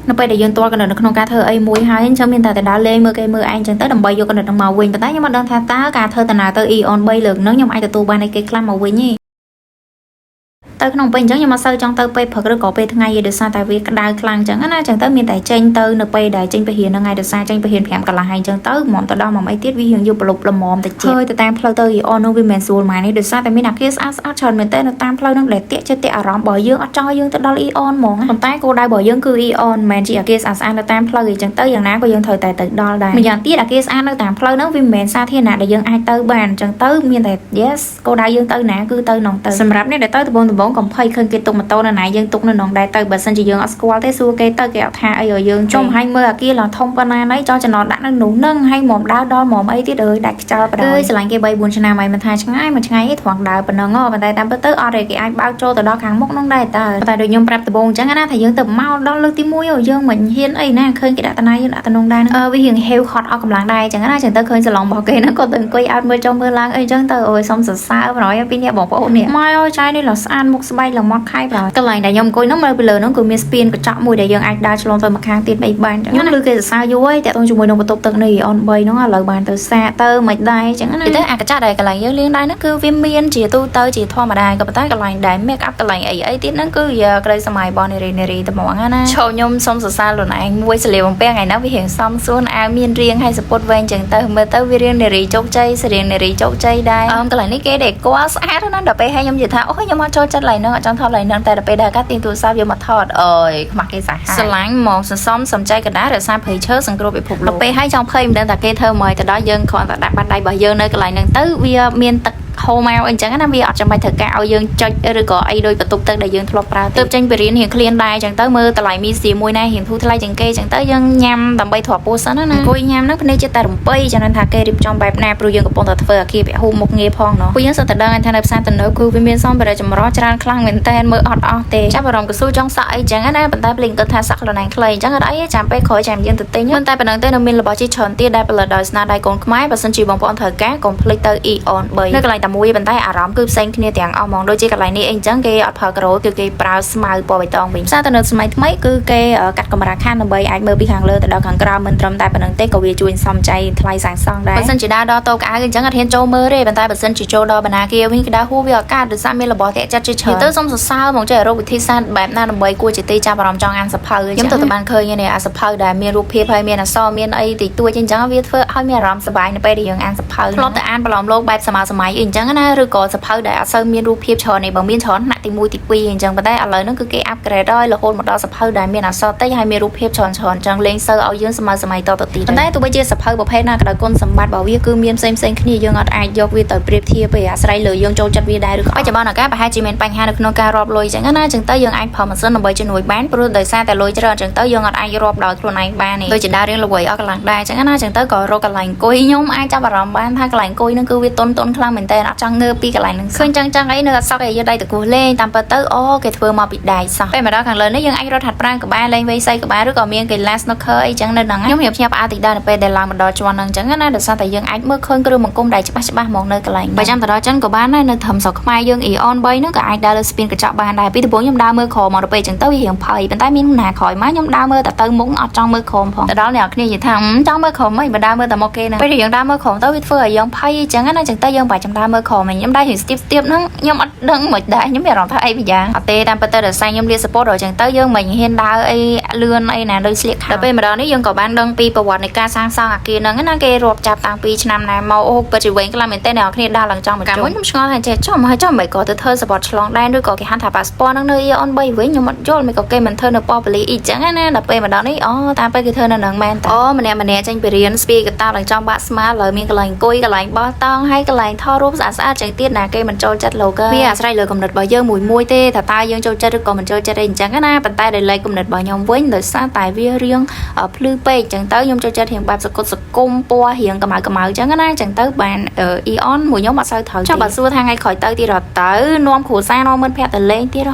នៅពេលដែលយើងទាល់កណិតនៅក្នុងការធ្វើអីមួយហើយអញ្ចឹងមានតែទៅដើរលេងមើលគេមើលឯងអញ្ចឹងទៅដើម្បីយកកណិតនឹងមកវិញប៉ុន្តែខ្ញុំអត់ដឹងថាតើការធ្វើដំណើរទៅ AEON 3លើកហ្នឹងខ្ញុំអាចទទួលបានអីគេខ្លះមកវិញទេទៅក្នុងពេញអញ្ចឹងខ្ញុំអត់សូវចង់ទៅពេលព្រឹកឬក៏ពេលថ្ងៃទេដោយសារតែវាក្តៅខ្លាំងអញ្ចឹងណាអញ្ចឹងទៅមានតែចេញទៅនៅពេលដែលចេញទៅរៀនហ្នឹងហើយដោយសារចេញទៅរៀន5កន្លះហើយអញ្ចឹងទៅហ្មងទៅដល់ម៉ោងអីទៀតវារៀងយប់ប្រលប់ល្មមតិចហើយទៅតាមផ្លូវទៅ AEON នោះវាមិនមែនស្រួលហ្មងនេះដោយសារតែមានអាគារស្អាតស្អាតច្រើនមែនតើនៅតាមផ្លូវហ្នឹងដែលតាក់ចិត្តតាក់អារម្មណ៍របស់យើងអត់ចង់ឲ្យយើងទៅដល់ AEON ហ្មងប៉ុន្តែគោលដៅរបស់យើងគឺ AEON មិនមែនជាអាគារស្អាតស្អាតនៅតាមផ្លូវអញ្ចឹងទៅយ៉ាងណាក៏យើងត្រូវតែទៅដល់ដែរម្យ៉ាងទៀតអាគារស្អាតនៅតាមផ្លូវហ្នឹងវាមិនមែនសាធារណៈដែលយើងអាចទៅបានអញ្ចឹងទៅមានតែ yes គោលដៅយើងទៅណាគឺទៅនងទៅសម្រាប់អ្នកដែលទៅដំបងដំបងកំភៃឃើញគេទុកម៉ូតូនៅណាយើងទុកនៅនងដែរទៅបើសិនជាយើងអត់ស្គាល់ទេសួរគេទៅគេអត់ថាអីឲ្យយើងចុំឲ្យមើលអាគារឡើងធំប៉ុណ្ណាណីចង់ចំណតដាក់នៅនោះនឹងឲ្យមុំដើរដល់មុំអីទៀតអើយដាច់ខ្យល់បដ ாய் អើយស្រឡាញ់គេ3 4ឆ្នាំហើយមិនថាឆ្ងាយមិនឆ្ងាយទេត្រង់ដើរប៉ុណ្ណឹងហ៎ប៉ុន្តែតាមពិតទៅអត់ទេគេអាចបើកចូលទៅដល់ខាងមុខនោះដែរតើប៉ុន្តែដូចខ្ញុំប្រាប់ដំបូងអញ្ចឹងណាថាយើងទៅមកដល់លើកទី1យើងមិនហ៊ានអីណាឃើញគេដាក់តណាយើងដាក់តនងដែរអឺវារៀងហេវខត់អស់កម្លាំងដែរអញ្ចឹងណាអញ្ចឹងទៅឃើញសាឡុងរបស់គេហ្នឹងក៏ទៅអង្គុយអោតមើលចុះមើលឡើងអីអញ្ចឹងទៅអូយសុំសរសើរ100ពីអ្នកបងប្អូននេះមកអូយចៃនេះឡើងស្អាតមុខស្បែកឡើងមាត់ខៃប្រកន្លែងដែលខ្ញុំអង្គុយហ្នឹងមើលពីលើហ្នឹងគឺមានស្ពានកញ្ចក់មួយដែលយើងអាចដើរឆ្លងទៅម្ខាងទៀតបីបានអញ្ចឹងណាឬគេសរសើរយូរហើយតាក់ទងជាមួយនឹងបន្ទប់ទឹកនេះ AEON 3ហ្នឹងឥឡូវបានទៅសាកទៅមិនដែរអញ្ចឹងណាទៅអាកញ្ចក់ដែលកន្លែងយើងលាងដៃហ្នឹងគឺវាមានជាទូទៅជាធម្មតាក៏ប៉ុន្តែកន្លែងដែល make up កន្លែងអីអីទៀតហ្នឹងគឺក្តីសម័យរបស់នារីនារីត្មងណាឈោខ្ញុំសុំសរសើរខ្លួនឯងមួយសលៀបំពាក់ថ្ងៃហ្នឹងវារៀងសមសួនអាវមានរាងហើយសពុតវែងចឹងទៅមើលទៅវារាងនារីជោគជ័យសរៀងនារីជោគជ័យដែរអឹមកន្លែងនេះគេដែលគាត់ស្អាតណាស់ដល់ពេលហើយខ្ញុំនិយាយថាអូខ្ញុំអត់ចូលចិត្តកន្លែងហ្នឹងអត់ចង់ថតកន្លែងហ្នឹងតែដល់ពេលដែលកាទាញទូរស័ព្ទយកមកថតអើយខ្មាស់គេសាហាវស្រឡាញ់ហ្មងសន្សំសំចៃកណ្ដាលរក្សាព្រៃឈើសង្គ្រោះពិភពលោកដល់ពេលហើយចង់ភ័យមិនដឹងថាគេធ្វើមកទៅដល់យើងគ្រាន់តែដាក់បាតដៃរបស់យើងនៅកន្លែងហ្នឹងទៅវាមានទឹកហូរមកអីចឹងណាវាអត់ចាំបាច់ត្រូវការឲ្យយើងចុចឬក៏អីដោយបន្ទប់ទឹកដែលយើងធ្លាប់ប្រើទើបចេញពីរៀនរៀងឃ្លានដែរចឹងទៅមើលតម្លៃមីសៀមួយណារៀងធូរថ្លៃជាងគេចឹងទៅយើងញ៉ាំដើម្បីទ្រាំពោះសិនណាអង្គុយញ៉ាំហ្នឹងភ្នែកចិត្តតែរំពៃចឹងថាគេរៀបចំបែបណាព្រោះយើងកំពុងតែធ្វើអាគារពហុមុខងារផងណោះពួកយើងសឹងតែដឹងថានៅផ្សារទំនើបគឺវាមានសម្ភារៈចម្រុះច្រើនខ្លាំងមែនតើមើលអត់អស់ទេចាប់អារម្មណ៍កស៊ូចង់សក់អីចឹងណាប៉ុន្តែភ្លេងគិតថាសក់ខ្លួនឯងខ្លីចឹងអត់អីចាំពេលក្រោយចាំយើងទៅទិញមិនតែប៉ុណ្្នឹងទេនៅមានរបស់ជាច្រើនទៀតដែលផលិតដោយស្នាដៃកូនខ្មែរបើសិនជាបងប្អូនត្រូវការកុំភ្លេចទៅ AEON 3នៅកន្លែងតែមួយប៉ុន្តែអារម្មណ៍គឺផ្សេងគ្នាទាំងអស់ហ្មងដូចជាកន្លែងនេះអីចឹងគេអត់ប្រើក្រូគឺគេប្រើស្មៅពណ៌បៃតងវិញផ្សារទៅនៅសម័យថ្មីគឺគេកាត់កម្រាលខានដើម្បីអាចមើលពីខាងលើទៅដល់ខាងក្រោមមិនត្រឹមតែប៉ុណ្្នឹងទេក៏វាជួយសំចៃថ្លៃសាងសង់ដែរបើសិនជាដើរដល់តូកៅអញ្ចឹងអត់ហ៊ានចូលមើលទេប៉ុន្តែបើសិនជាចូលដល់បណ្ណាគារវិញគេដើរហួសវាឱកាសដោយសារមានរបស់តាក់ចិត្តជាច្រើនទៅសុំសរសើរហ្មងចេះរកវិធីសាស្ត្របែបណាដើម្បីគួរជាទីចាប់អារម្មណ៍ចង់អានសភៅខ្ញុំទៅតែបានឃើញនេះអាសភៅដែលមានរូបភាពហើយមានអក្សរមានអីតិចតួចអញ្ចឹងវាធ្វើឲ្យមានអារម្មណ៍សប្បាយនៅពេលដែលយើងអានសភៅធ្លាប់តែអានប្រឡំលោកបែបសម័យសម័យអីអញ្ចឹងណាឬក៏សភៅដែលអត់សូវមានរូបភាពច្រើនទេបើមានច្រើនថ្នាក់ទី1ទី2អញ្ចឹងប៉ុន្តែឥឡូវហ្នឹងគឺគេ upgrade ហើយរហូតមកដល់សភៅដែលមានអក្សរតិចហើយមានរូបភាពច្រើនច្រើនអញ្ចឹងលេងសូវឲ្យយើងសម័យសម័យតទៅទៀតប៉ុន្តែទោះបីជាសភៅប្រភេទណាក៏ដោយគុណសម្បត្តិរបស់វាគឺមានផ្សេងផ្សេងគ្នាយើងអត់អាចយកវាទៅប្រៀបធៀបទេអាស្រ័យលើយើងចូលចិត្តវាដែរឬក៏បច្ចុប្បន្នឱកាសប្រហែលជាមានបញ្ហានៅក្នុងការរាប់លុយអញ្ចឹងណាអញ្ចឹងទៅយើងអាចប្រើម៉ាស៊ីនដើម្បីជំនួយបានព្រោះដោយសារតែលុយច្រើនអញ្ចឹងទៅយើងអត់អាចរាប់ដោយខ្លួនឯងបានទេដូចជាដើររៀងល្វីអស់កន្លះដែរអញ្ចឹងណាអញ្ចឹងទៅក៏រកកន្លែងអង្គុយខ្ញុំអាចចាប់អារម្មណ៍បានថាកន្លែងអង្គុយហ្នឹងគឺវាតុនតុនខ្លាំងមែនតើអត់ចង់ងើបពីកន្លែងហ្នឹងឃើញចឹងចឹងអីនៅអត់សក់អីយកដៃទៅគោះលេងតាមពិតទៅអូគេធ្វើមកពីដៃសោះពេលមកដល់ខាងលើនេះយើងអាចរត់ហាត់ប្រាណក៏បានលេងវៃសីក៏បានឬក៏មានកីឡា snooker អីចឹងនៅហ្នឹងខ្ញុំរៀបផ្ញើផ្អើលតិចដែរនៅពេលដែលឡើងមកដល់ជាន់ហ្នឹងចឹងណាដោយសារតែយើងអាចមើលឃើញគ្រឿងបង្គុំដែលច្បាស់ច្បាស់ហ្មងនៅកន្លែងបើចាំទៅដល់ចិនក៏បានដែរនៅត្រឹមស្រុកខ្មែរយើង AEON 3ហ្នឹងក៏អាចដើរលើស្ពានកញ្ចក់បានដែរពីដំបូងខ្ញុំដើរមើលក្រោមមកដល់ពេលចឹងទៅវារៀងភ័យប៉ុន្តែមានណាក្រោយមកខ្ញុំដើរមើលតែទៅមុខអត់ចង់មើលក្រោមផងទៅដល់អ្នកគ្នានិយាយថាចង់មើលក្រោមមិនបើដើរមើលតែមកគេហ្នឹងពេលដែលយើងដើរមើលក្រោមទៅវាធ្វើឲ្យយើងភ័យអញ្ចឹងណាចឹងទៅយើងបាច់ចាំដើរមើលក្រោមខ្ញុំដើររៀងស្ទាបស្ទាបហ្នឹងខ្ញុំអត់ដឹងមិនដែរខ្ញុំមានអារម្មណ៍ថាអីម្យ៉ាងអត់ទេតាមពិតទៅដោយសារខ្ញុំលាសពតដល់ចឹងទៅយើងមិនហ៊ានដើរអីលឿនអីណាដូចស្លៀកខោដល់ពេលម្ដងនេះយើងក៏បានដឹងពីប្រវត្តិនៃការសាងសង់អគារហ្នឹងណាគេរាប់ចាប់តាំងពីឆ្នាំណាមកអូពិតជាវែងខ្លាំងមែនទែនអ្នកគ្នាដើរឡើងចង់មកកាលមុនខ្ញុំឆ្ងល់ថាចេះចុះមកចុះមិនក៏ទៅធ្វើសបត់ឆ្លងដែនឬក៏គេហៅថាប៉ាសពតហ្នឹងនៅ AEON 3វិញខ្ញុំអត់យល់មិនក៏គេមិនធ្វើនៅប៉ូលីសអីចឹងណាដល់ពេលម្ដងនេះអូតាមពេលគេធ្វើនៅហ្នឹងមែនតអូម្នាក់ម្នាក់ចេញពីរៀនស្ពីកតាឡើងចង់បាក់ស្មាឡើយមានកន្លែងអង្គុយកន្លែងបោះតង់ហើយកន្លែងថតរូបស្អាតស្អាតចឹងទៀតណាគេមិនចូលចិត្តលោកវាអាស្រ័យលើកំណត់របស់យើងមួយមួយទេថាតើយើងចូលចិត្តឬក៏មិនចូលចិត្តអីអញ្ចឹងណាប៉ុន្តែដែលលេខកំណត់របស់ខ្ញុំវិញដោយសារតែវារៀងភ្លឺពេកចឹងទៅខ្ញុំចូលចិត្តរៀងបែបសកុតសកុំពណ៌រៀងកម្ៅកម្ៅចឹងណាចឹងទៅបាន AEON មួយខ្ញុំអត់សូវត្រូវចុះបើសួរថាថ្ងៃក្រោយទៅទៀតអត់ទៅនាំគ្រួសារនាំមិត្តភក្តិទៅលេងទៀត។